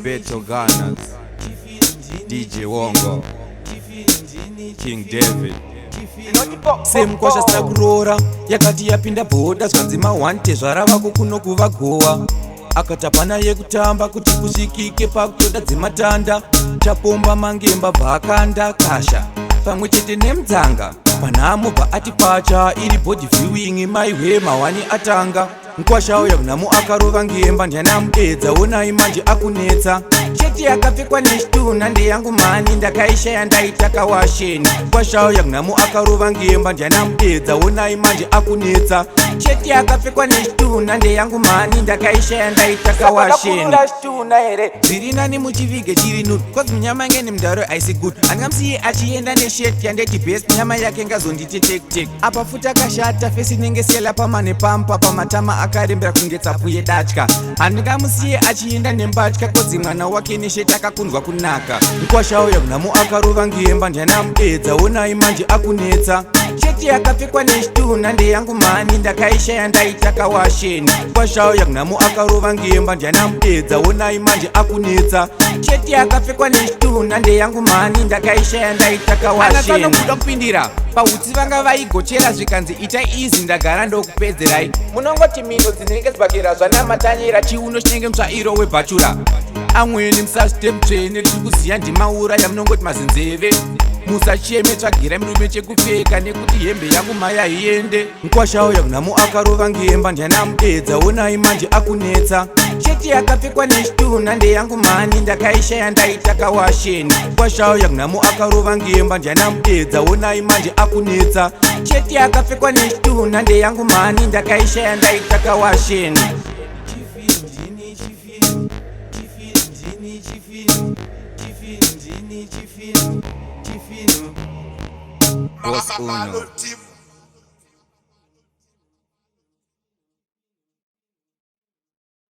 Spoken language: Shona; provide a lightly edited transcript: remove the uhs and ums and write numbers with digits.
Beto Gunners, DJ Wongo, King David. Semukwasha sina kuroora, yakati yapinda bhodha, zvanzi mahwante zvaravako kuno kuvagowa. Akati hapana yekutamba kuti kusvikike pakutoda dzematanda. Chapomba mangemba bvaakanda kasha pamwe chete nemudzanga panhamo, bva ati pacha iri body viewing. Maihwe, mahwani atanga. Mukwasha uya kunhamo akarova ngemba, ndianamudedza, onai manje akunetsa. Cheti yakapfekwa nechitunha ndeyangu mhani, ndakaishaya ndaitaka washeni. Mukwasha uya kunhamo akarova ngemba, ndianamudedza, onai manje akunetsa. Cheti yakapfekwa nechitunha ndeyangu mhani, ndakaishaya ndaitaka washeni. Chitunha here zviri nani muchivige chiri nude, 'cause munyama ngene mundaro aisi good. Handingamusiye achienda neshirt yandeti best, nyama yake ngazonditi tek tek. Apa futi akashata, face inenge sela pamane pampa pamatama akarembera kunge tsapu yedatya. Handingamusiye achienda nembatya, 'cause mwana wake neshirt akakundwa kunaka. Mukwasha uya kunhamo akarova ngemba, ndianamudedza, onai manje akunetsa. Cheti yakapfekwa nechitunha ndeyangu mhani, ndakaishaya ndaitaka washeni. Mukwasha uya kunhamo akarova ngemba, ndianamudedza, onai manje akunetsa. Cheti yakapfekwa nechitunha ndeyangu mhani, ndakaishaya ndaitaka washeni. Kuda kupindira pautsi vanga vaigochera, zvikanzi itai izi, ndagara ndokupedzerai. Munongoti mino dzinenge zvibhakera zvanamatanyera, chiuno chinenge mutsvairo webhachura. Amweni musazvite mutsvene, tiri kuziya ndimaura yamunongoti mazinzeve. Musacheme, tsvagira murume chekupfeka nekuti hembe yangu maya iende. Mukwasha uya kunhamo akarova ngemba, ndianamudedza, onai manje akunetsa. Cheti yakapfekwa nechitunha ndeyangu mhani, ndakaishaya ndaitaka washeni. Mukwasha uya kunhamo akarova ngemba, ndianamudedza, onai manje akunetsa. Cheti yakapfekwa nechitunha ndeyangu mhani, ndakaishaya ndaitaka washeni. Chifindini, chifini, chifindini, chifini, chifindini, chifini, chifini. Boss Uno.